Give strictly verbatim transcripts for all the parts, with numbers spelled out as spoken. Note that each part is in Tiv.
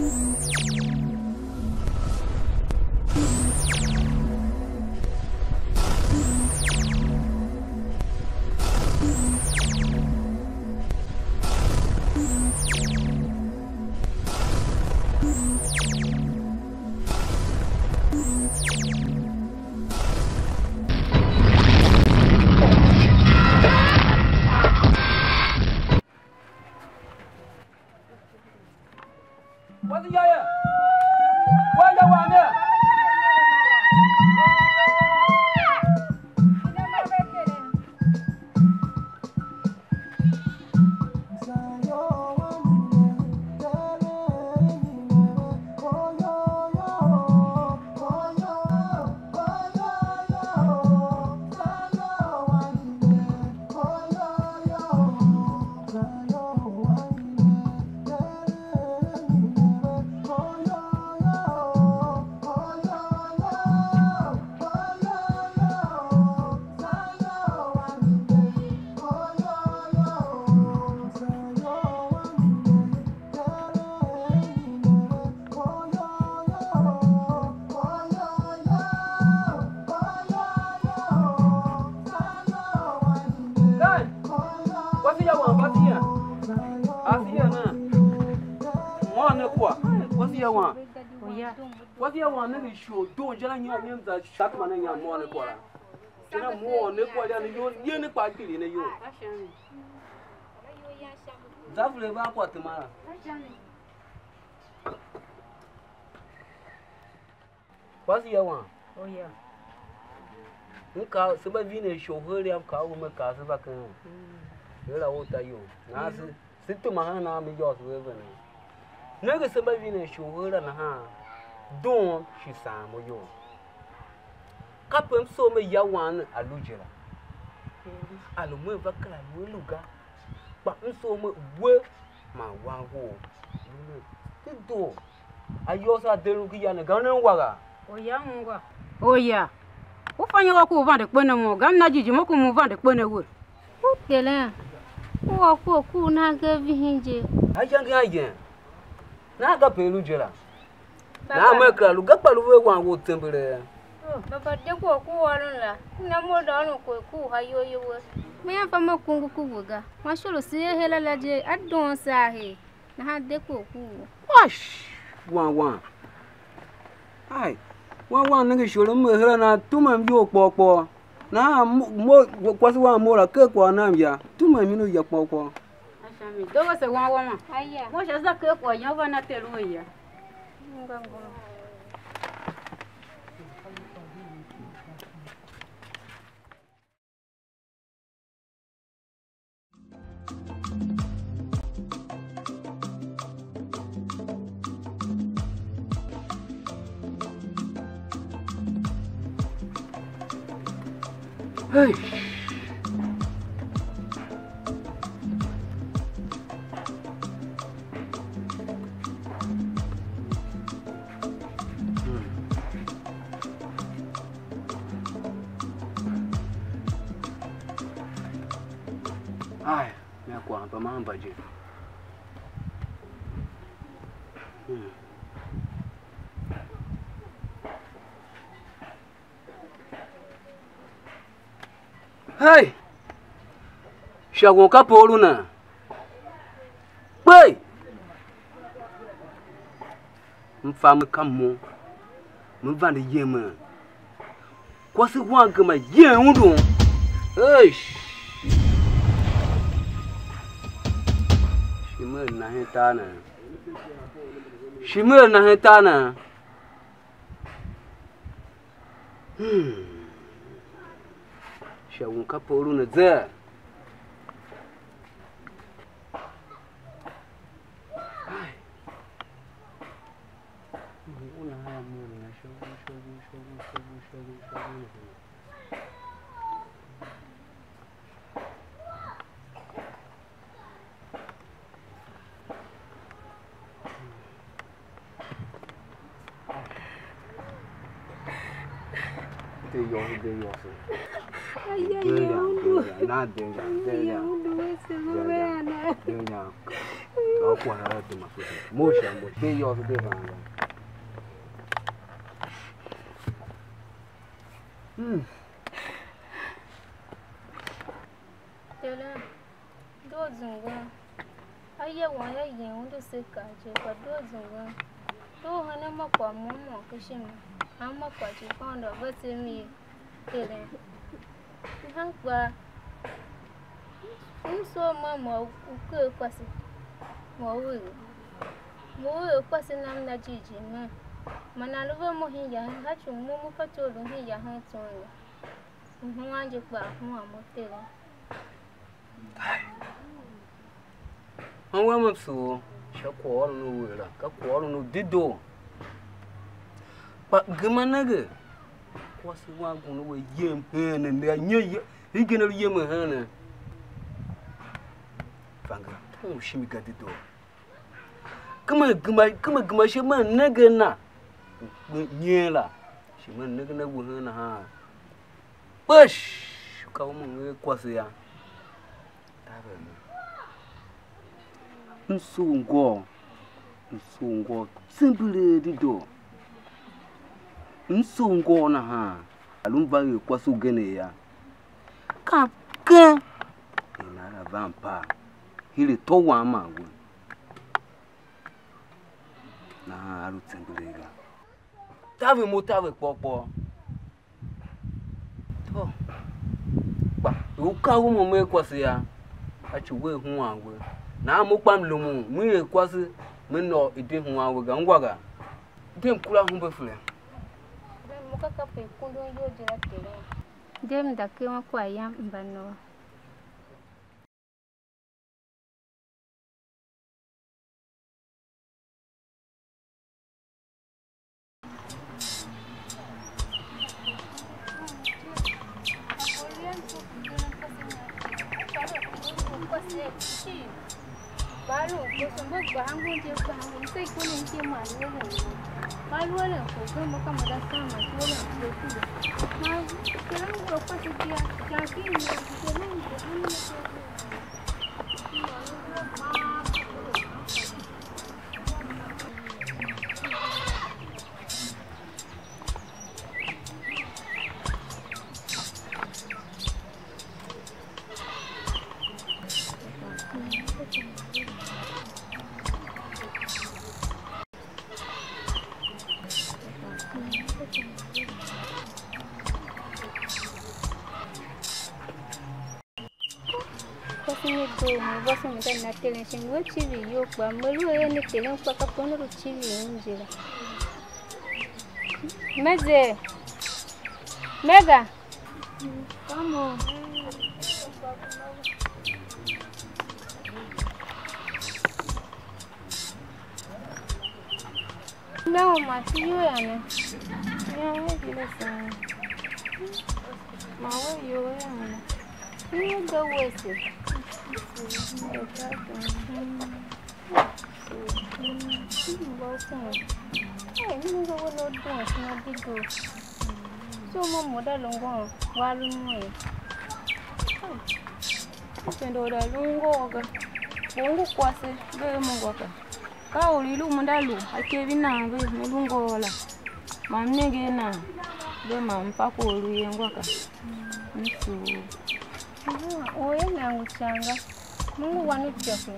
Hey! Kwase ya wam, kwase ya. Ase ya na. Mô ne kwa. Kwase ya wam. Oya. Kwase ya wam ne bi sho do jana nya mi za shat ma ne nya mô ne kwa la. Kina mô ne kwa ya ne yo, ye ne kwa kili ne yo. Za fule va kwa tema la. Kwase ya wam. Oya. M kaa, se mba vinen ishor her yam, kaa u me kaa se va ken. Mm. Her a u ta iyol. Nahan se, se tema hen a mi yôôso ve vene. Nenge, se mba vinen ishor her a nahan, doom shi saan mo iyol. Kape m soo me ya wan a lu je la. Mm. A lu me va kera lu a lu ga. Kpa m soo me we man wan wou. Lu ne dedoo. Ayôôso a de lu ki ya ne, ga ne ungwa ga? Oya ungwa. Oya. U fa nyi wea ku u vande kpe ne mo ga? M na jighjigh mo ku m vande kpe ne we. U Terem, u ôr ku a ku u nan ga vihin je. Ayange a yen. Naa ga pe lu je la. Nahan me kera lu ga kpa lu ve wan wou tsembelee. Baba, de ku a ku u ôron la. Nana mo da ôron ku a ku u ha iyol you we. Me yam fa me kungu ku we ga. Ma shor u se er her a la je, a doon saa her. Nahan de ku a ku u. Wash! Wan wan. Ai, wan wan nenge ishor m er her a nan, tumem iyol kpôr kpôr. Nahan mo, mo, kwase wam mo la, ker kwagh nam ya, tumem inu ya kpôr kpôr. Asha mi, do vese wan wama. Aya. Mo sha za ker kwagh yan va na ter u ya. Ngwa ngwa. Hey. Ai, mea kwagh mba maa mba je. Hmm. Hey! Sha won kape u lu ne? Kpei! M fa me ka mo, me vande yemen. Kwase wam gema yen undun. Eish! Shi me er na hen tar ne? Shi me er na hen tar ne? Hmm. Sha won kape u lu ne zee? Ai. Una haya mori na shogu, shogu, shogu, shogu, shogu, shogu. De yô, de yô, se. Aya, de ya, de ya, na de ya, de ya. Ya, de ya, se, de ya, de ya. Wa kwagh a tema sote. Mo sha mo. Be yô so de van ga. Hmm. Tere, doo zungwen. Aye wan yô, yen undu se kar je, kpa doo zungwen. Doo henen ma kwagh môm môm ken ishima, hanma kwagh cii ka Aôndo a vese mi ye, Tere. Nahan kpaa, m soo ma mo u ker kwase, mo u er, mo u er kwase nam na jighjigh mer, man a lu ve mo hen ya hen, a ci u mo mo fatyô u lu hen ya hen tswen ga. Mhuan je kpaa huan mo, Tere. Anmgbian msugh sha kwaghôron u er la, ka kwaghôron u dedoo. Kpa gema nenge, kwase wam ngun u a yem heen ne, ne a nye ye, hegen a lu yemen heen ne. Fange, tom u shimi ga dedoo. Kema gema, kema gema ishe, me nenge a na, me nyen la, shi me nenge a we hen nahan. Kpesh! Ka u mo ngu er kwase yô. Taver mo. M sugh ngôu, m sugh ngôu tsembelee dedoo. M sugh ngôu nahan, a lu m va er kwase ugen yô. Ka mken er nan a van paa, hire tô wam man we. Nahan a lu tsembelee ga. Taver mo, taver kpôr kpôr. Tô, kpa u ka u mo me kwase yô, a ci we huan we. Nahan mo kpa m lumun, me er kwase, me nôô i de huan we ga, ungwa ga. De m kura humbe fele. Mo ka kape kundun iyol je la Terem. De m da keren kwagh yam, m va nôô. Kwase ne doo, mo vôso mo za na Terem shin, we civir iyol kpaa, me lu eren ne Terem kpa kape una lu civir un je la. Me ze, me ga. Come on. Mba uma se iwer a ne. Ian we hire sen. Ma we ior a ne. Ior ga wese. Mba u kuma. Ai, mi nenge we ne u duen shin a dedoo. So mo mo da lu ngôôn, wa lu mo ye. M pende u da lu ngôô ga. Kpa u ngu kwase, ve er mo ngô ka. Ka or i lu mo nda lu, a ikev i nan ve, me lu ngôô la. Ma m nenge a nan, ve ma m fa kwagh u lu ye ngô ka. M sugh. Or er nan ngu ican ga. Mo ngu wan u ityôklo.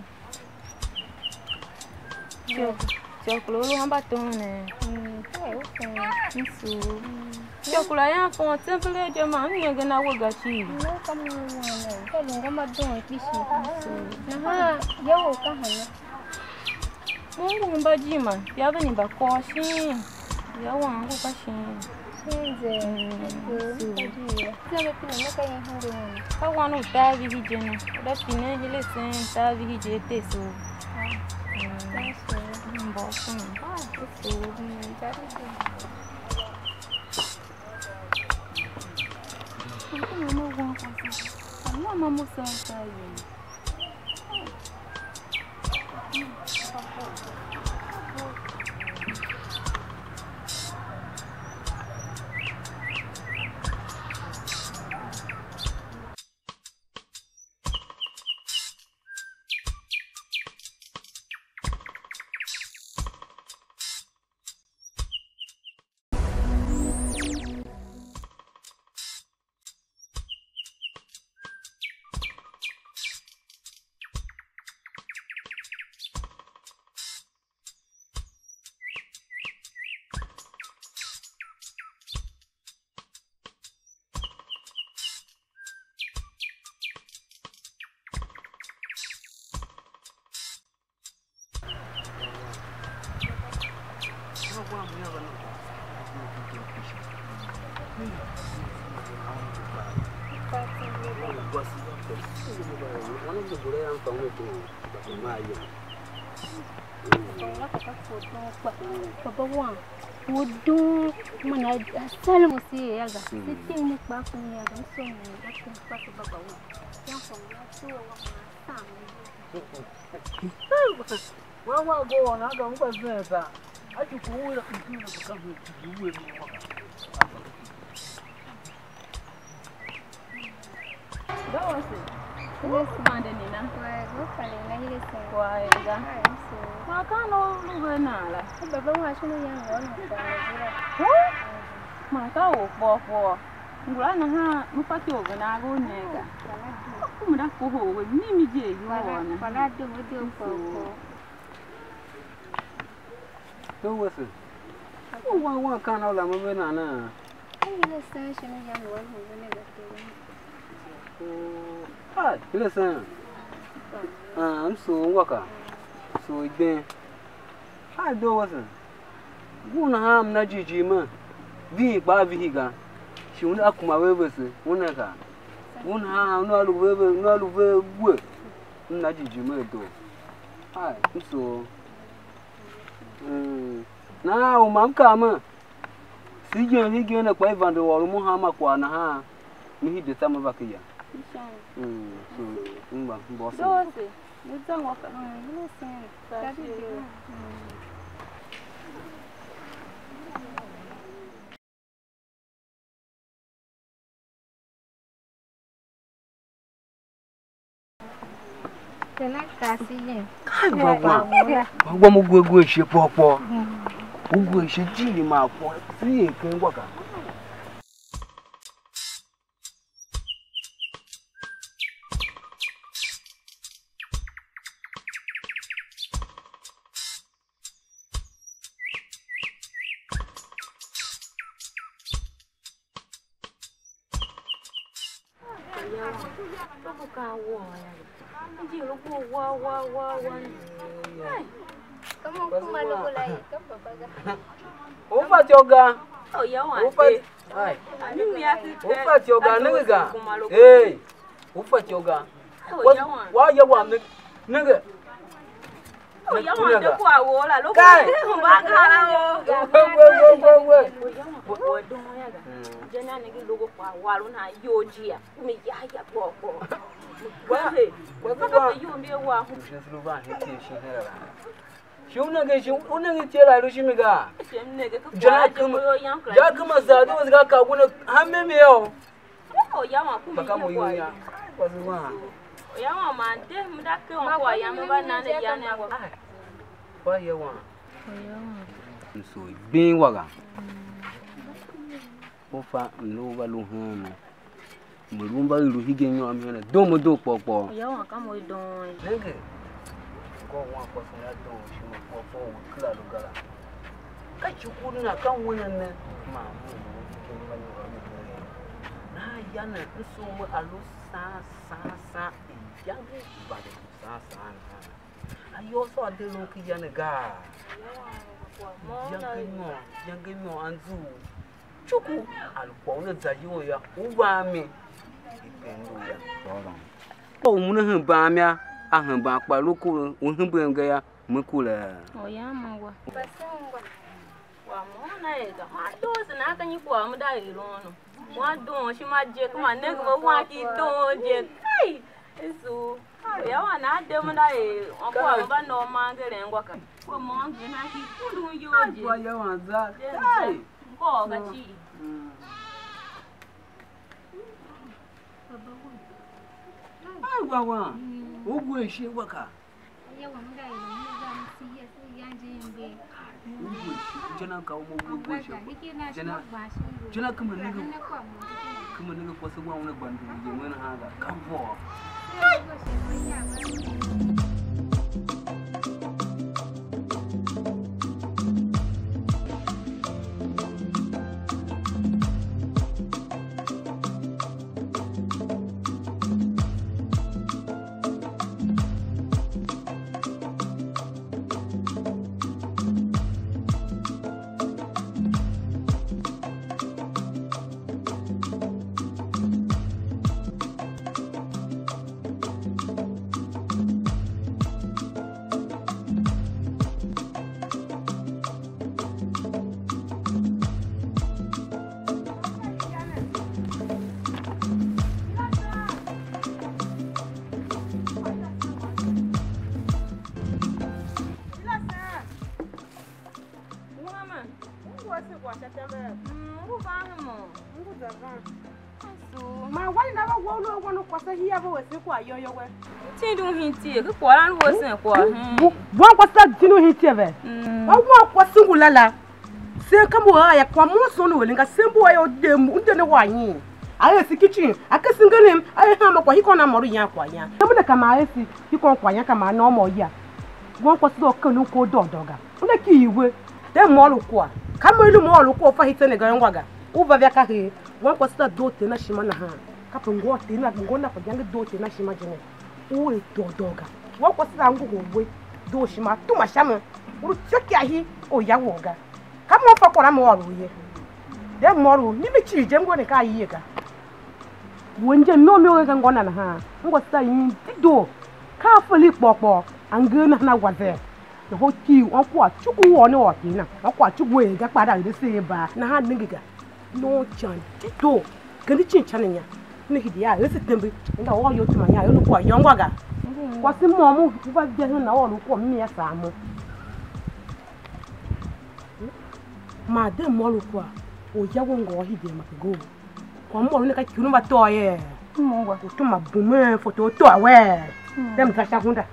Ityôklo, ityôklo u lu hemba tom ne? Mm, ka u fen. M sugh. Ityôklo a yan fon tsembelee je, ma m nenge na we ga cii. Nahan ya u ka hana? Mo ngu mbajima, ya ve ni mbakôô shin, ya wam ngu ka shin. Shin ze. Mm, so. Ka wan u tar vihi je ne. U da pinen hile sen tar vihi je te so. Mm. Mbôghôson. Ah, so. Mm, tar vihi. Mtu mwenye ugonjwa sasa. Mama musa sasa yeye. Baba wam, u doo, man a, a sar mo se er ya ga. Se teng ne kpaa kun ya ga, m soo mo, m za ken kwase baba wam. Yan kwagh u a doo wa man a sam ne. Wa wa go na ga u gba zen sa. A ci ku u la ku ku la ka hu ku u we ni wa ga. Dawese, u vande nena? Kwagh, u karen ga, hire sen. Kwagh ga. Ai, m soo. Ma ka no lu ve nan la? Baba wam shin u yan u ôron kwagh la je la. Hu? Man ka u kpôr kpôr. Ngula nahan, m fatyô u venda ave u ne ga. Kwagh la doo. Ku m da kohol we mimi je iyol na. Kwagh la doo, u doo kpôr kpôr. Doo wese. U wan wan kan a u lamen ve nan a? Ai, le sen shin u yan u ôron ve ne ga, Tere. Ai, le sen. Ah, m soo ngwa ka. Soo igen. Ai, doo wese. Ngun nahan m na jighjigh mer, vihin kpaa a vihi ga. Shi una kuma ve vese, una ka. Ngun nahan una lu ve ve, una lu ve we. M na jighjigh mer doo. Ai, m soo. Mm. Nahan u ma m kaa mer, se yem hegen ne kpa i vande u ôron mo hanma kwagh nahan, me hide tsa me va ken ya. Mm, so, m va, m va ôson. Doo se, me za ngô ka. Mm, me sen. Sa shi. Mm. Tena kasi yen. Kai, gbangwan. Gbangwan, u gwe gwe shighe kpôr kpôr. U gwe shighe jini ma kpôr. Si ye ken gwa ka. U fatyô ga. U fa-, ai. U fatyô ga, nenge ga. Hey, u fatyô ga. Wa, wa ya wam ne, nenge. Kai. We, we, we, we, we. Je na nenge logo kwa walu na yo jia. Mi ya ya kpôr kpôr. Wa, wa, wa. Yo mbi wa. Shi u nenge shi, u nenge tie la lu shimi ga. Je na kuma, je kuma za du ga ka guna ha mimi yo. Oya wan ku mi ye kwagh ye. Oya wan man de, m da ke wan kwagh yam, m va na ne ya ne wa. Kwagh ye wan. M soo gbing wagha. U fa m lu va lu heen. M lu mba i lu hegen nyôr m heen doo mo doo kpôr kpôr. Oya wan ka mo i doon. Nenge, ngô wan kwase na doon shi mo kpôr kpôr u kera lu ga la. Ka ci ku ne a ka wene ne, man m ngu u ken mba nyôr m heen. Nahan ya ne, m sugh me a lu saan saan saan, iyange vande lu saan saan nahan. Ayol soo a de lun ken ya ne gaa? Iyange nyôr, iyange nyôr anzughul. Cuku, a lu kwagh u ne za iyol yô, u va a mi, i pem lu ya. Kpa u una hemban yô, a hemban kpa lu ku u hemben ga yô, me kure. Oya ungwa. Mbase ungwa. Wa mo na er ga. Ma doo se na ka nyi kwagh me da er unu. Wa doon ishima je, kuma nenge mo wan ki doon je. Kai! Yesu. Ya wan na de mo na er, wa kwagh me va na u mangeren ngwa ka. Ko mo nge na ki kundun iyol je. Ai, ya wan za. Je. Kai! Ko ga ci. Mm. Ai, wa wan. Mm. U gwen shi ngwa ka. Aye wam nga ila mu za mu si yes, u yan je yem be. U gwe shi, je nan ka u mo gwe gwe shi. Hiki na shi mo gba shi. Je nan kuma nenge, kuma nenge kwase wan una gba ndu yemen ha ga. Ka vo. Ngu ase kwagh sha tembe? Mm, ngu van hemo. Ngu za van. Asu. Man wali na va wo lu a wan u kwase hia ve wese kwagh yô yô we. Tindi u hin tie, ki kwagh la lu wesen kwagh. Wan kwase la tindi u hin tie ve. Mm. Wa wan kwase ngu la la. Se ka mbu a ya kwa mo son u eren ga se mbu a yo de mu de ne wa nyi. A ese kitchen, a kese ngenem, a ye hanma kwagh hikon a mô lu yan kwagh yan. Ka mbu ne ka ma ese hikon kwagh yan ka ma a nôô mô ya. Wan kwase la u ken u ko dôdô ga. Una kighir we, de mô lu kwagh. Ka mo i lu mô lu kwagh u fa hiten ne ga yô ngwa ga. U va via ka hee, wan kwase la doo ter na ishima nahan. Kape ngô ter na, ngô na pa yange doo ter na ishima je ne. U er dôdôo ga. Wan kwase la ngohol we, doo ishima, tuma sha mo. U lu tsoki ahi, u ya wou ga. Ka mo fa kwagh la mo ôr u ye. De mô lu, mimi cii je ngô ne ka aie ga. Wen je môm môm ka ngô na nahan. Ngô sa yin dedoo. Ka a fele kpôr kpôr, a nger nahan a wa zee. Nahan u kiu, wan kwagh cuku u ôr ne ôr ki na, wan kwagh cuku u er ga kpa da er se ba, nahan nenge ga. No can dedoo. Kendi cin can nya. Ne hidi ya, ese tembe. Nga ôr yo tuma nya, yo lu kwagh yô ngwa ga. Kwase môm u va de hen na ôr u kwagh mimi a saa mo. Ma de mô lu kwagh, u ya we ngôô hide ma ke goo. Kwagh môm ne ka ki u ne mba tôô ye. M ungwa. U tuma bumen foto u tôô we. Mm. Dem za sha hunda.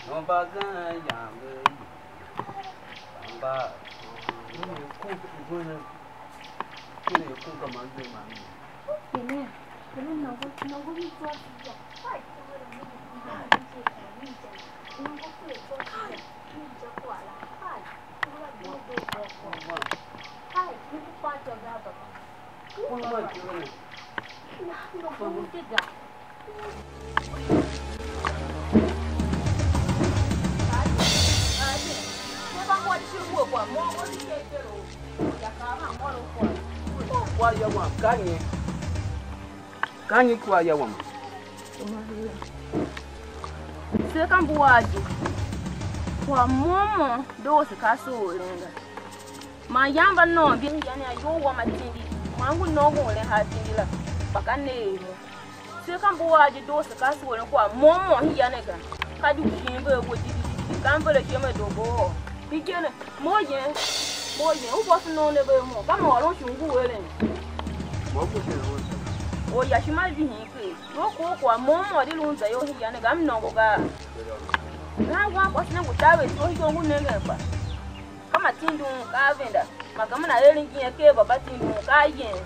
Nomba zan yam ve yi, kamba, ne ye kun ki wen, ne ye kun ka man zan man. Amen. Amen. Nongo, nongo ni zwa zwa. Hai, nongo kule zwa zwa. Ni zwa kwa la. Hai, kula ni do kwa kwa. Hai, ni ku kwa zwa ga ba. Kwagh ya wam, ka nyi? Ka nyi kwagh ya wam? Se ka mbu a je. Kwagh môm môm doo se ka se u eren ga. Man yan va nôôn via nyian a iyol wam atindi, man ngu nôngon eren haa atindi la, kpa ka ne er mo. Se ka mbu a je doo se ka se u eren kwagh môm môm hia ne ga. Ka di u shin ve a we didi didi, ka m ver ashe me doo bo ôô. Hige ne, mo yen, mo yen, u vôso nôôn ne ve mo, ka mo ôron shi u ngu eren. Mo ku shin u. Or ya ishima vihin ker. Mo ku u kwagh môm môm di lu unza iyol hia ne ga, m nôngo gaa? Nahan wan kwase ne ngu taver ityough hige u ngu nengen kpa. Ka ma tindi un ka a venda, ma ka man a eren ngin ker mba mba tindi un ka a yem.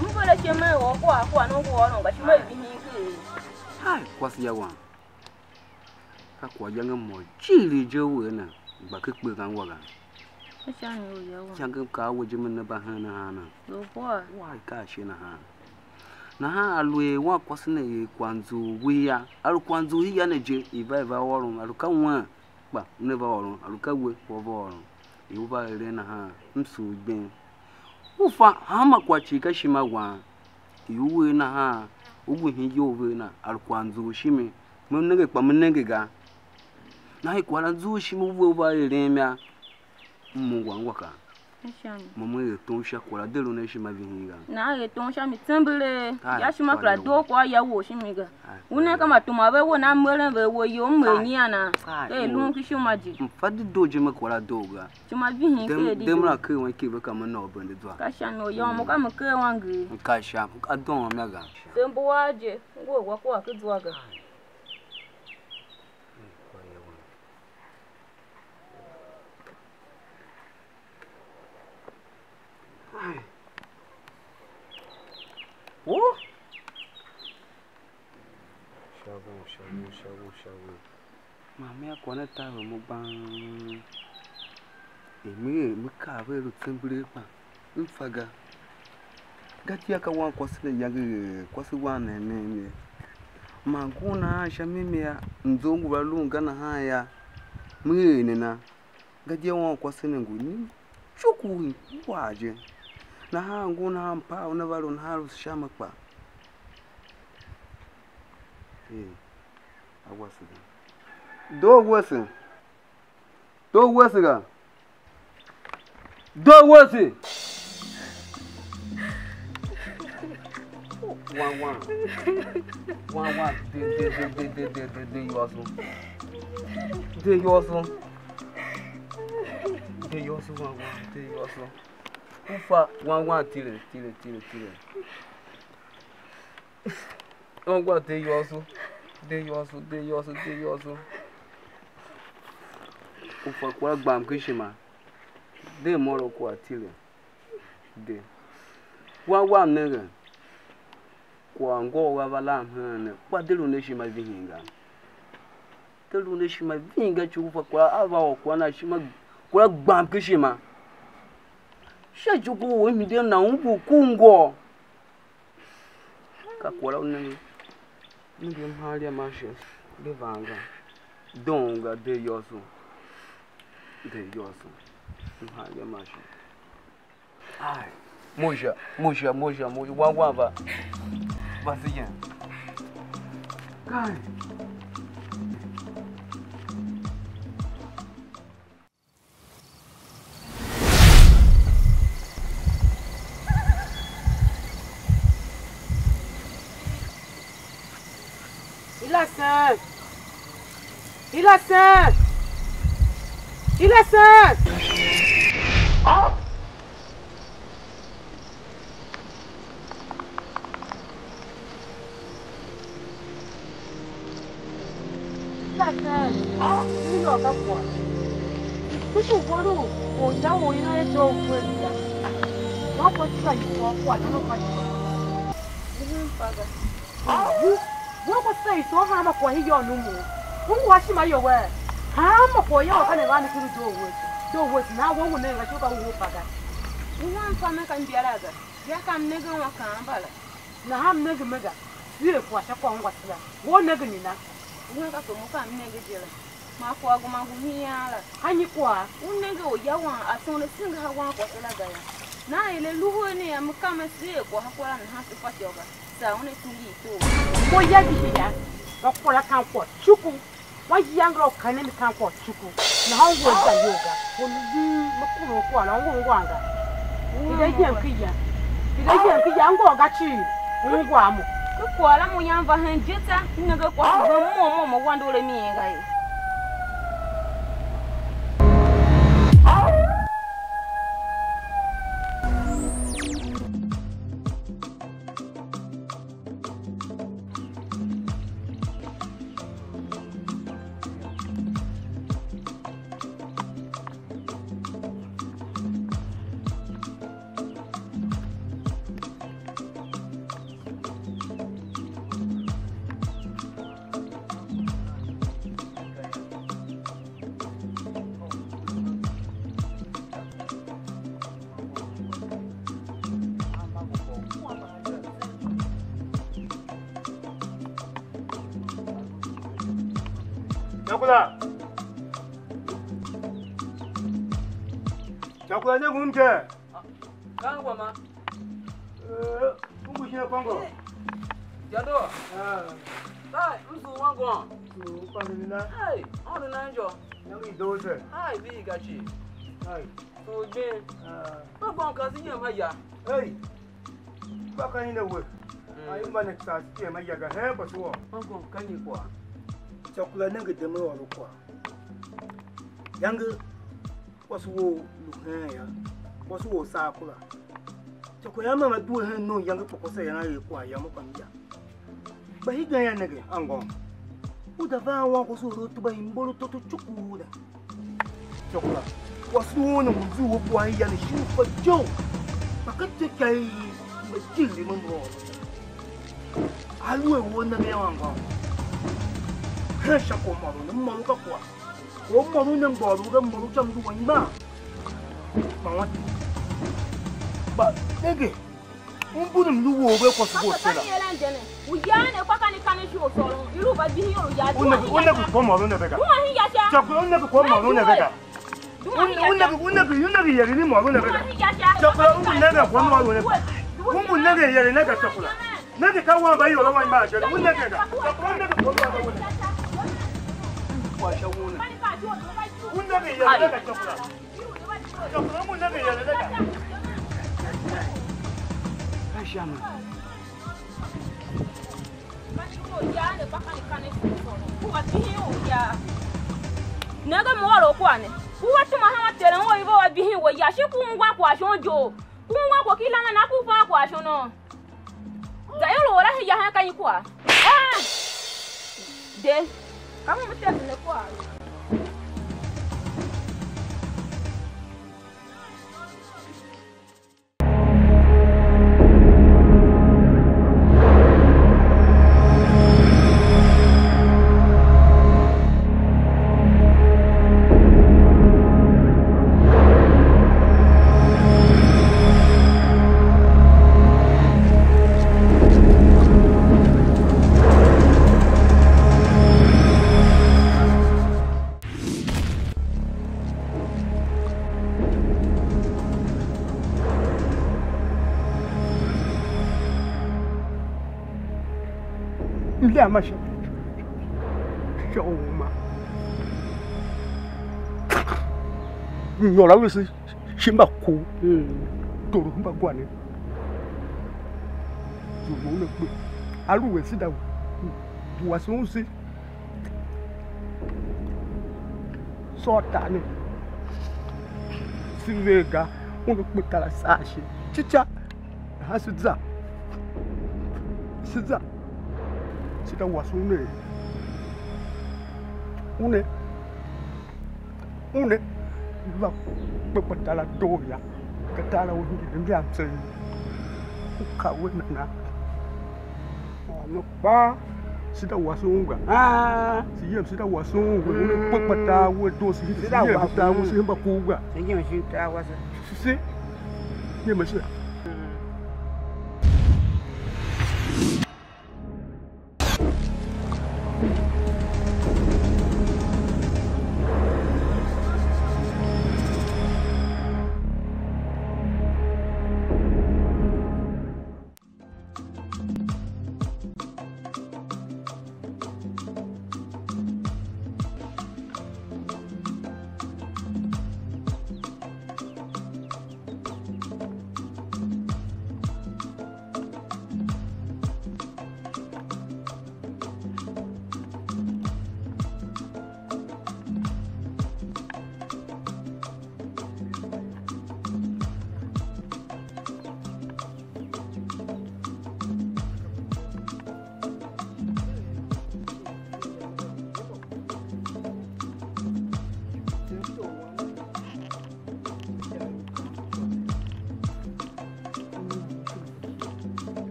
M ver ashe me ôr kwagh, kwagh ne u ngu ôron ga, ishima i vihin ker. Hai, kwase ya wam. Ka kwaghyange mô jighilii je u er ne, gba ken kpeghangwa ga. Ka sha mi u ya wa. Shange m kaa a we je, me ne mba hen nahan ne? Lu kwagh. Wai ka ashe nahan? Nahan a lu er wankwase ne er kwagh nzughul wia, a lu kwagh nzughul hia ne je, i va i va ôron, a lu ka wen, kpa una va ôron, a lu ka we, wa va ôron, i u va eren nahan, m sugh gbem. U fa hanma kwagh cii ka ishima wam, i u er nahan, u ngu hen iyol ve na, a lu kwagh nzughul shimi, me nenge kpa me nenge ga. Nahan i kwagh la nzughul shimi u ve u va eren ya, m ungwa ungwa ka. Mo me er tom sha kwagh la, de lu ne ishima vihin ga. Na er tom sha mi tsembelee, ya ishima kera doo kwagh ya wou shimi ga. U ne ka ma tuma ve we na meren ve we yom, m er nyian a, ka er lun ki ishima je. M fa dedoo je me kwagh la doo ga. Ishima vihin ker di. Dem la ker wan ki ve ka me nôô bende zwa. Ka sha mi u yô, mo ka me ker wan ngee. M ka sha, m ka doo mi ga. Se mbu a je, ngu a wa kwagh ki zwa ga. Ai. Oh! Sha wo, sha wo, sha wo, sha wo. Man mea kwagh ne taver mo gbang. Er me er me kaa ve lu tsembelee kpa m fa ga. Gadia ka wankwase ne yange er kwase wam ne ne ne. Man ngun nahan sha mimi a mzo ngu va lun ga nahan ya. Me er ne na. Gadia wankwase ne ngu ni cuku u war je. Nahan ngun nahan mpaa una va lu nahan lu sha mi kpa. Ee, a wase ga. Doo wese. Doo wese ga. Doo wese. Wan wan. Wan wan. De de de de de de de de yuaso. De yuaso. De yuaso wan wan. De yuaso. U fa wan wan tile tile tile tile. Wan wan de yuaso. De yuaso de yuaso de yuaso. U fa kwagh gbam ken ishima. De môr u kwagh tile. De. Wan wam nenge, kwagh ngôu a va lam heen ne, kpa de lu ne ishima vihin ga. De lu ne ishima vihin ga, ci u fa kwagh a va ôr kwagh na ishima, kwagh gbam ken ishima. Sha ci u u hide na u ngu ku ngôu. Ka kwagh la u nenge, nenge mhaaria ma shi, de van ga, doon ga, de yôso, de yôso, mhaaria ma shi. Ai, moja, moja, moja, moja, wan wan va, va se yen. Kai. Ilasen! Ilasen! Ilasen! Ka ken, m nyôr ka kwagh. Ku shi u vôr u orya u inan sha u vee ga. Wa kwagh tsa u ôr kwagh, nana kwagh. Uhun fa ga. Ahu, we ko sa i so hanma kwagh i yô numu. U ngu a shima you wee? Hanma kwagh yô ka ne va ne kuru doo wese. Doo wese, na we u ne ga shu ka u fa ga. Uhun fa me ka mbiara ga. Ya ka m nenge un a kaan mbala. Nahan m nenge me ga, sile kwagh sha kwagh ungwa sila. Wo nenge nyi na? Ngun ka mo ka m nenge je la. Man kwagh gema ngu hian la. Hanyi kwagh? U nenge u ya wan a soon a singa ha wan kwase la ga yô. Nahan er a lu her ne yô, me ka me seer kwagh ha kwagh la nahan se fatyô ga. Saa una tindi i tor. Mo ya vihi ya, va kwagh la kan kwagh cuku. Wa yange la u kanen mi kan kwagh cuku, nahan u ngu a za iyol ga. U lu yum, me kurun kwagh la, u ngu ungwan ga. Hide yem ken ya, hide yem ken ya, ngôôr ga cii, u ungwa a mo. Ka kwagh la mo yan va hen je tsô, m nenge kwase ve môm môm awande u a mi yen ga ye. Chakula. Chakula ne ngun ke. Ka ngwa ma. Eh, u ngu shin kôngo? Jado. Ah. Kai, m zu wan gwan. Zu kôngo ni na. Hey, on na injo. Na mi doze. Hai, bi ga chi. Hai. Su bin. Ah. Ba bon ka si yem ha ya. Hey. Ba ka ina we. Mm. Ai, mba ne tsa si yem ha ya ga hen pa suo. Ba bon ka ni kwa. Chakula nenge deme ôr kwagh. Yange kwase wou lu heen yô, kwase wou saa kura. Tsôkwe yam ma due hen nom yange kpa kwase yam a er kwagh yam u kpa mi ya. Kpa hegen yô, nenge, anngôm. U za va a wan kwase u lu tuba i mboro toto cuku ne. Tsôkwe la, kwase wou ne ngu zughul kwagh ya ne shin u fa je u. Kpa ka ityôkyaa i mba jighjigh me mba ôron. Aluer we u nenge anngôm, Hen sha kwagh u môron ne, m môron ka kwagh. Kwagh u môron ne, m ôr u ga, m ôr u sha mlu wa imam. Kpa wan. Kpa nenge, u mbu ne mlu wou ve kwase Ka bo ka tsela. Ni eren je ne. U ya ne kwa ka ni ka ne shi u sôron. I lu va vihi or u ya. U ne, u ne ku kwagh u môron ne ve ga. Du a hin ya sha. Sha ku u ne ku kwagh u môron ne ve ga. Du a hin ya sha. U ne, u ne, u ne, u ne yere ni môron ne ve ga. Du a hin ya sha. Sha ku u ngu ne ga kwagh u môron ne. U ngu ne ga yere ne ga sha ku. Nenge ka wan va ior a wan imba je. U nenge ga. Sha ku u nenge kwagh u môron ne ve ga. Kwa sha u ne. U nenge yere ne ga sha ku. Nenge mo ôr u kwagh ne. U va tuma hanma teren u i ve u a vihin we ya, shin ku ungwa kwagh shon je. Ku ungwa kwagh ki lamen a ku fan kwagh shon. Za ior u ora hen ya hen ka nyi kwagh? Ah! De. Ka mo me tese ne kwagh. Mliama sha, sha u uma. Nyôr a vese shi mba ku. Toro mba gwa ne. Zuzu ne kpe. A lu we se da wase un se. Sôr tar ne, se ver ga, una kpe tar a saa ashe. Cica, nahan se za, se za, se za wase une, une, une va kpe kpa tar a doo ya, ka tar a u hingir mliam tseegh, u ka we nana? Ônov kpaa, se da wase ungwa. Aa, se yem, se da wase ungwa. Una kpe kpa tar we doo, se, se yem tar we, se hemba ku ungwa. Se yem shin tar wase. Se, se yem se.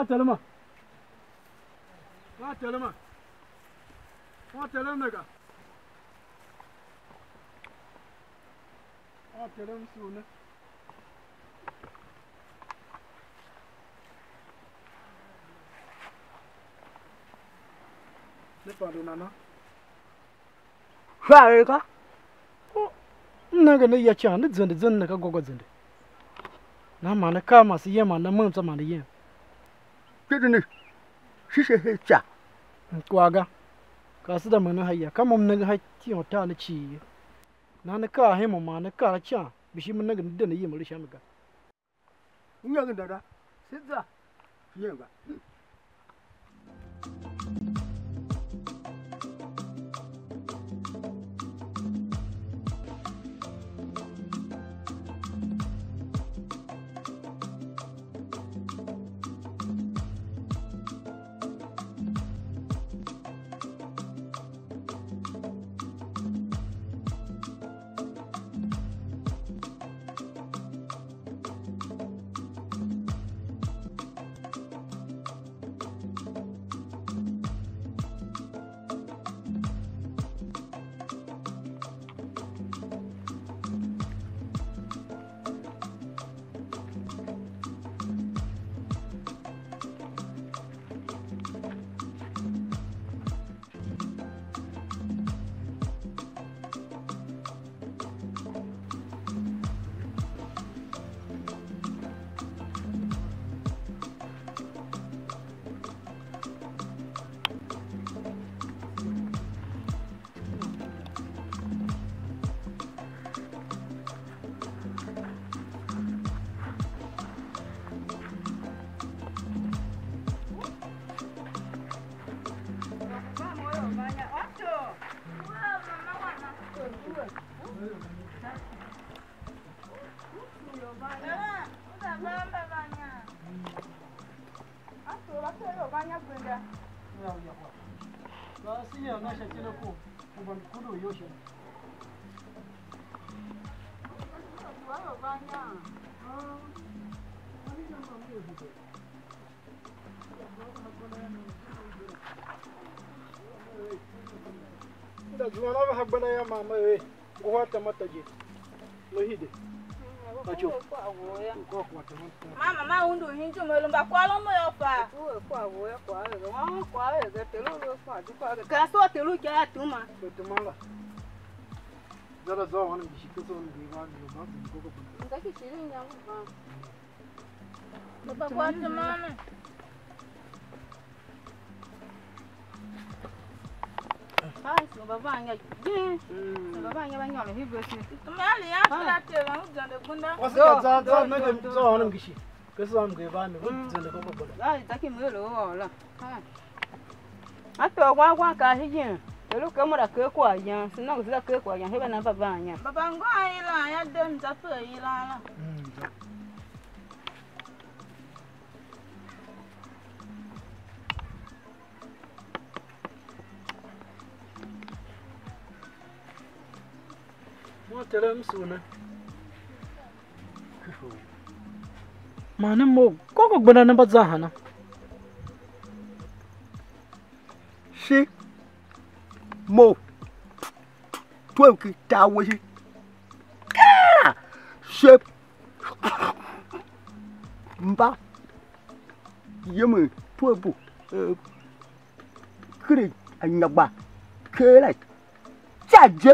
Antelema. Antelema. Antelem ne ga. Antelem sule ne. Ne pande nana? Fa er ga. M nenge ne ya ican, ne zende zende ne ka gôgô zende. Nahan man ne kaa man se yem, man ne mem tsô man ne yem. Kpishi ne, shishe her ica. Mkwagh ga. Ka se za menen ha ya, ka mo m nenge ha ityô tar ne cii ye. Nahan ne kaa hen mo man ne kaa ican, kpishi me nenge ne de ne yem lu sha mi ga. U nenge dada, se za, se yem ga. Nda zuan a ve ha gbenda yô, man me er, ngohol tamata je, me hide. Acho. Mama, ma undu hin zum, elu mba kwagh mo yô, fa. U er kwagh wou yô, kwagh er, wa kwagh er, ga telu u lu kwagh di kwagh ga. Ka so telu u ikyav a tuma. Ke tuma la. Za la zô ônov mbishi, ke so ônov mbishi, van, van, van, van, van, van. Nga ki shirin inyam u van. Baba, kwagh tuma ne. Ai, se mba van inya jing. Se mba van inya va nyôr u hii vese. Tuma ali yan kila te van u zende gunda. Wase ka za, za, me de zô ônov mbishi. Ke se ônov mbishi va mi, u zende ko ko bola. Za, za ki mwe lo o la. A tôô wan wan kar hijin. Pe lu ke mo la ke kwagh yan. Se nongo se la ke kwagh yan. He va na va van inya. Baba, ngô a yilan ya de, mza pe yilan la. Mm, za. Mo Tere, m sugh ne. Man ne mough gogo gbenda ne mba zan hana? Shi mough, twem ki tar we shi. Kera! She mba yemen twem bu, eh, kere anyagba, kera ca je.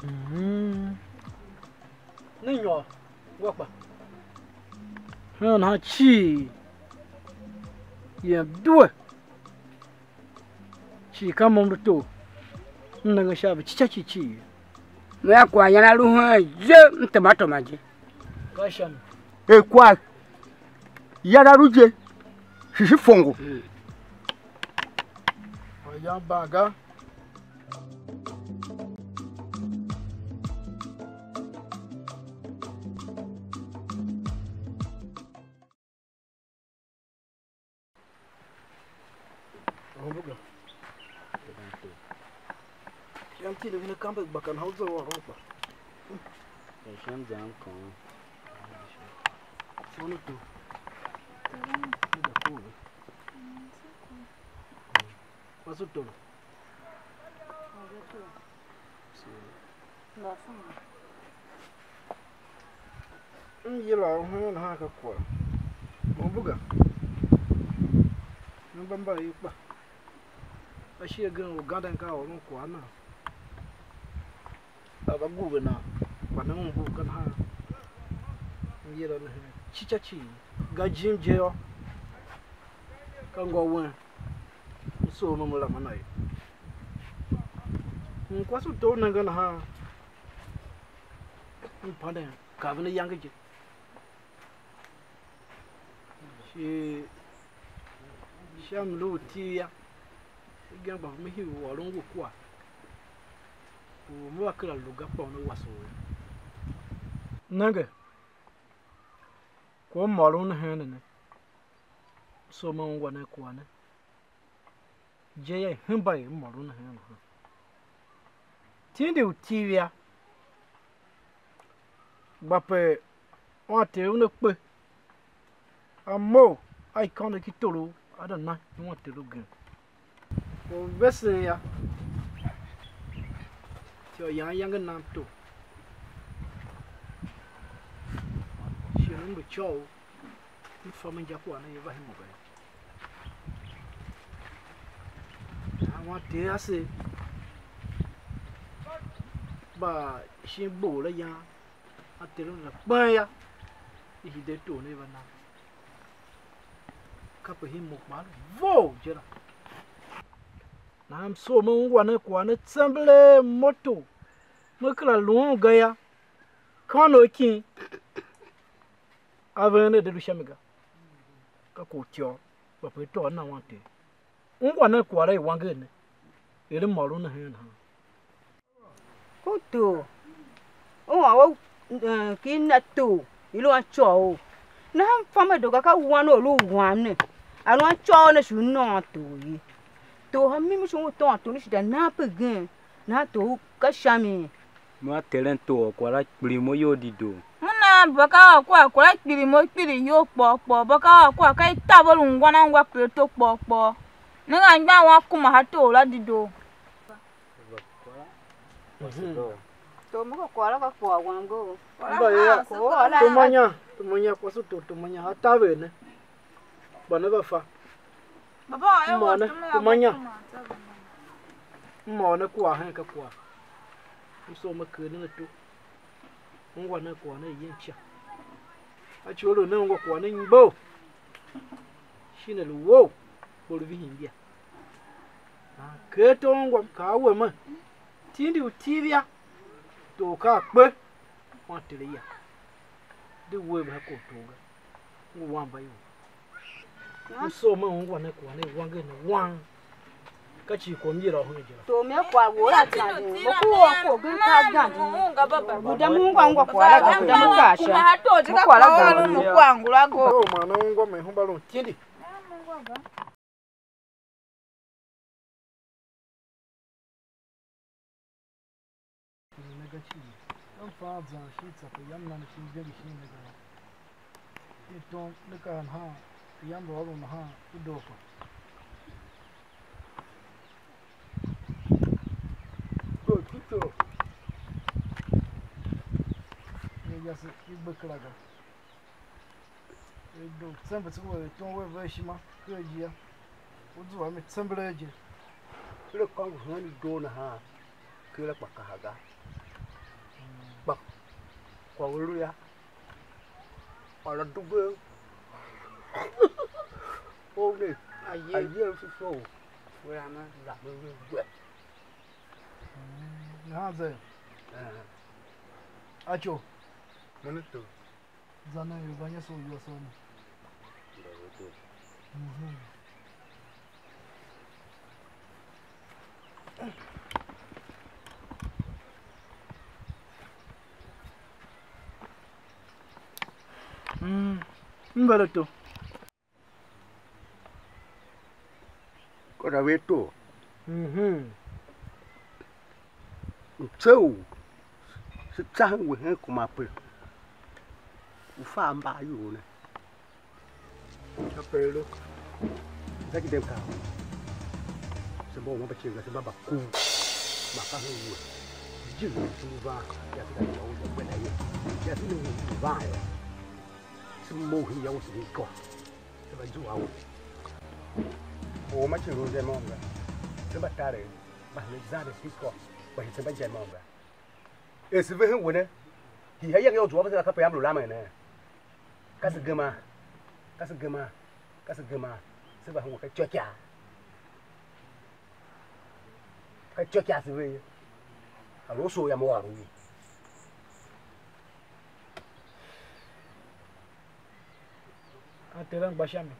Mhm. Ne nyôr, ngwa kpa. Hen nahan cii, yem due. Cii ka mo m lu tor, m nenge sha a ve cica cii cii. Mea kwaghyan a lu hen je, m tema tema je. Ka sha mi. Er kwagh yar a lu je, shi shi fongo. Kwaghyan ban ga. Ombuga. Yam tindi vine kambe gba kan hau zo wa ron kpa. Ya shem zam kon. Sono tu. Ni da ku. Wasu to. M yila u hen nahan ka kwagh u mbuga. M gba mba i kpa. Ashighe gen u ganden ka ôron kwagh na. A va ngu ve nan, kpa ne un ngu ga nahan. M yila ne hen cica cii, ga jim je yô, ka ngô wen, m soo me, me lama na ye. M kwase u tou nenge nahan, m panden kaven ayange je. Shi sha mlu u tiv yô, igen gba me hii u ôron we kwagh u me va kera lu ga, kpa una wase u yô. Nenge, kwagh u m ôron ne heen ne, so me ungwa nen kwagh ne. Je yô, i hemba er m ôron ne heen nahan. Tindi u tiv yô, gba pe wanter una kpe, a mough a ikônough ki torough, a za na iwanter ugen. Orvesen yô, ityô yan iyange nam to. Shighe m lu côghol, m fa me injakwagh ne, i va hen mo ga yô. Nahan wanter ase gba shin gboghol la yan, a ter un la kpen yô, i hide tor ne, i va na. Kape him mo kpaa lu vough je la. Nahan m soo me ungwa nen kwagh ne tsembelee moto, me kera luun ga yô, kônough kin a ven ne de lu sha mi ga, ka kwagh u ityô, kpa pe i tôô nan wanter. Ungwa nen kwagh la i wanger ne, er m ôron ne heen nahan. Ku U tor, u ôr we, eh, ki i na tor, i lu a côghol. Nahan m fa me doo ga, ka wan u lu wam ne, a lu a côghol ne, shi u nôôn tor ye. Tor ha mimi shi u tôôn tor ne shi da nan pe gen, nahan tor u ka sha mi. Mo a teren tor kwagh la kpiligh mo iyol dedoo. Mo na ba ka ôr kwagh kwagh la kpiligh mo kpiligh iyol kpôr kpôr, ba ka ôr kwagh ka i taver ungwan angwa Kristo kpôr kpôr. Nenge anmgbian wan kuma ha tor la dedoo. Tor, mo ka kwagh la ka kwagh wam go. Mba ye ya, Ko la. Tomanya, tomanya, kwase tor tomanya, a taver ne. Mba ne va fa. Baba, M ôr ne, tomanya. M ôr ne kwagh hen ka kwagh. M soo me ker nen ato. Ungwa nen kwagh ne yen ica. A ci u lu ne ungwa kwagh ne mgbou. Shin a lu wou, kpa lu vihin imbia. Nahan ker tor ungwa, m kaa a we me, tindi u tiv ya, tor ka a kpe, wan tere ya. De uwegh mba ha kor tor ga, ngu wan mba ior. M soo me ungwa ne kwagh ne wanger ne wang. Ka ci kwagh m yila u hen je la. Tor me kwagh wou la zan, mo ku or ko gen ka zan. Guda mo ungwa ungwa kwagh la ga, guda mo kaa sha. Mo kwagh la ga. Mo kwagh ngula go. Oh, man, ungwa me hemba lun tindi. Ne ga cii, ka m fa zan shin tsape yam nane shin ivendi shin ne ga yô. I tom ne kar nahan, iyange mba ôron nahan, u doo kpa. Doo tuto. Ne yase i gbe kera ga. Er doo tsembe tsembe, er tom wea ver ishima ker je yô, u zua a mi tsember a je. Ker akôngo hen i doo nahan, ker la kpa kaha ga. Kpa kwagh u lu yô, ôr a dugh, ou ne, aye, aye u se soo u, we ana la me we we. Nahan ze. Eh. Aco. Mene to. Za nen ior va nyese u iyol soo ne. Mhm. Mm. M ver ato. Kôda ve tor. Mhm. Mtse u se tsahen we hen kuma pe u fa mba ayol ne. Kape lu. Za ki dem ka. Se mba uma mba cin ga, se mba mba ku. Ma ka hen we. Jim ne se mba va. Ya se da wa u ya kwenda ye. Ya se ne u va ye. Se mba u hin ya u se ni ko. Se va zua we. Or ma cin lu ze môm ga. Se mba tarev, mba henen zande Kristu, kpa shi se mba je môm ga. Er se ve hen we ne, hii ayange yô, u zua vese la kape yam lu lamen ne? Ka se gema, ka se gema, ka se gema, se va hen we ka ityôkyaa. Ka ityôkyaa se ve ye. A lu u soo yam u ôr u ye. A Terem gba sha mi.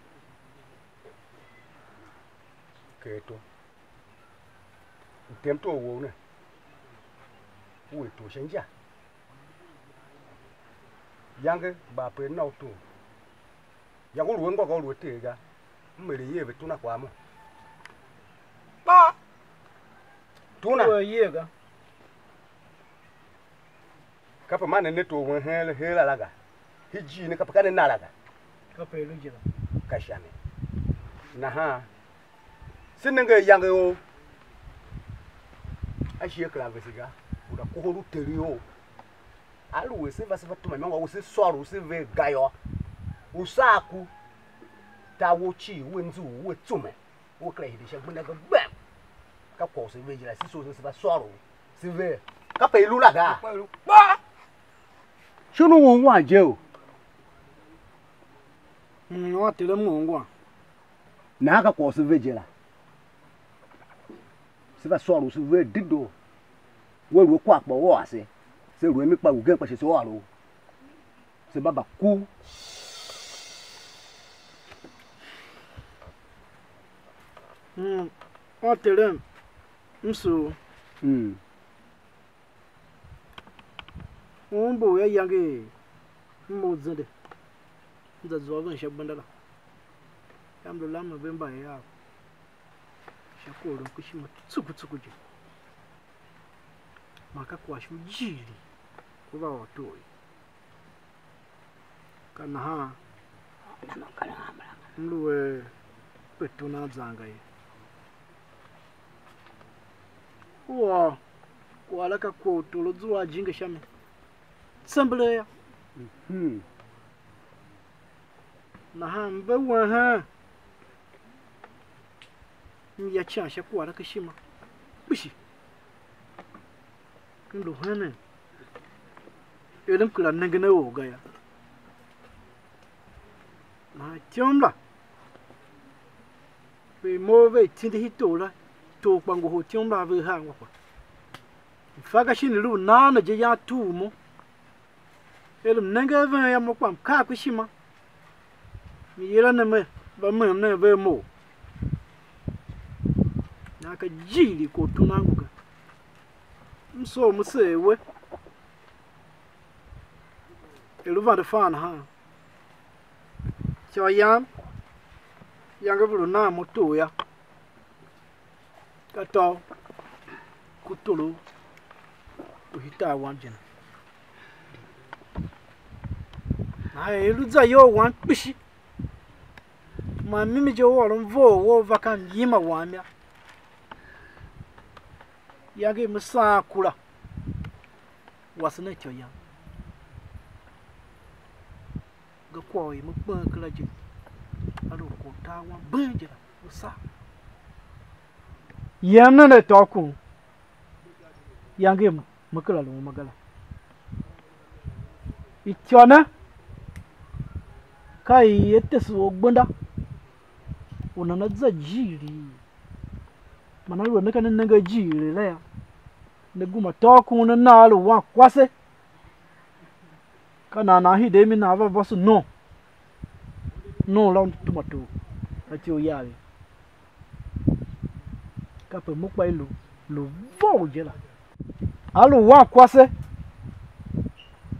Ker to. U tem tor wou ne. U er tor sha inja. Yange gba pe na u tor. Yange u lu a ngô ga, u lu a ter ga. M er aye ve tuna kwagh mo. Kpa tuna. U er aye ga. Kape ma ne ne tor wen heen, heen la la ga. Hijir ne kape ka ne na la ga. Kape i lu je la. Ka sha ne. Nahan, se nenge ayange ou, a shi a kera vese ga, u da kohol u teri ou. Aluer se va, se va tuma imôngo wou, se sôr u, se ver ga yô, u saa ku, tar wou cii, ua nzughul, ua tsume. Ua kera hide sha gbenda ga gbem. Ka kwagh u se ver je la, se soo se, se va sôr u, se ver. Kape i lu la gaa? Kpa i lu kpa. Shon u ungwan je u. Mm, wan Terem ungwan. Nahan ka kwagh u se ver je la. Se va sôr u, se ver dedoo. Wea lu a kwagh kpa u ôr se. Se lu a mi kpa ugen kpa shi se ôr u. Se mba mba ku. Mm. Wan Terem, m soo. Mm. Un mbu u ayange er m mough zende, m za zua ven sha gbenda la, yam, lu lamen ve mbayev av sha kwagh u eren ku ishima tsuku tsuku je, man ka kwagh shi u jighilii u va ôr tor ye. Ka nahan m lu a petu nan zanga ye. U ôr kwagh la, ka kwagh u tor u zua a jinge sha mi tsembelee yô. Nahan m ve wen hen, m ya ican sha kwagh la ken ishima kpishi. M lu henen er m kera nengen a or ga yô. Nahan ityom la, ve mough ve tindi hii tor la, tor kpa ngohol ityom la a ve haa ungwa kpa. Ifa ga shin i lu u nan ne je yan tugh mo. Er m nenge a ven yô, mo kpa m kaa ku ishima, m yila ne mer, va mem nen ve a mough. Nahan ka ijiir i kwagh u tuna ngu ga. M soo m seer we, er u vande fan nahan. Ityô yam, iyange ve lu nan mo tor yô, ka tôô ku torough u hitar wam je ne. Nahan er i lu zayol wam kpishi, man mimi je u ôron vough wou u va ka myima wam yô, iyange i me saan kura, wase nen ityô yam. Ga kwagh u i me kpen kera je, a lu kwagh u tar wam been je la, u saa. Yem nen a tôô kun, iyange i me kera lu uma ga la. Ityô ne, ka i a tese u gbenda u nana za ijiir, man aluer ne ka ne nenge ijiir la yô, ne gema tôô kun ne na a lu wankwase. Ka nan nan hide a mi nan va vôso nom, nom la u tuma tor a ityough yam ye. Kape mo kpa i lu, lu vough je la. A lu wankwase,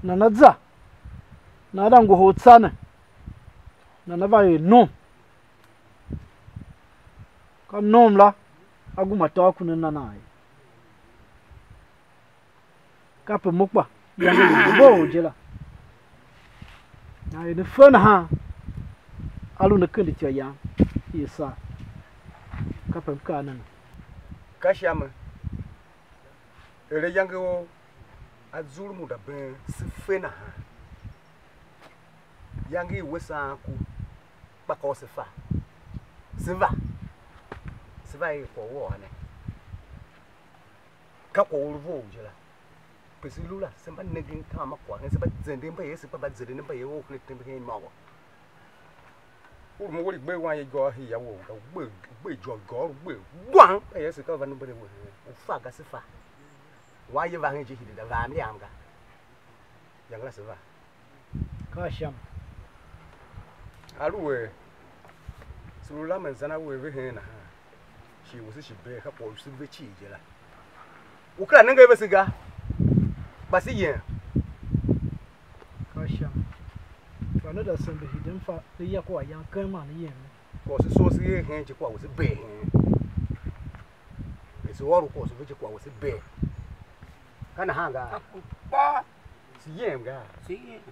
nana za, nana za ngohol tsa ne, nana va er nom. Ka nom la a gema tôô ku ne na nan ye. Kape mo kpa iyange i lu vough je la. Nahan er ne fe nahan, a lu ne kende ityô yam i saa. Kape m kaa ne ne. Ka sha mi, er ayange ou a zur m u da been se fe nahan. Iyange i we saan ku, kpa ka u se fa. Se va. Se va er kwagh u ôr ne. Ka kwagh u lu vough je la. Pe se lu la, se mba nengen kaa ma kwagh hen, se mba zenden mbayev, se mba zenden mbayev ou ken atembe hen imôngo. U lu mo we gbe wan ye igôô hii ya wou ga, u gbe, u gbe ijôgôô, u gbe wang, mbayev se ka va number we hen, u fa ga se fa. Wan ye va hen je hide da va mliam ga. Yangala se va. Ka sha mi. Aluer se lu lamen zan a we ve heen nahan, shi wese shi bee, ka kwagh u se ve cii je la. U kera nenge a vese ga, kpa se yem. Ka sha mi. Kpa ne da sembe hide m fa ne ya kua yan ken man ne yem ne. Kwagh u se soo se er heen je kwagh wese bee heen. Er se ôr u kwagh u se ve je kwagh wese bee. Ka nahan gaa? Ka ku kpaa. Se yem gaa? Se yem.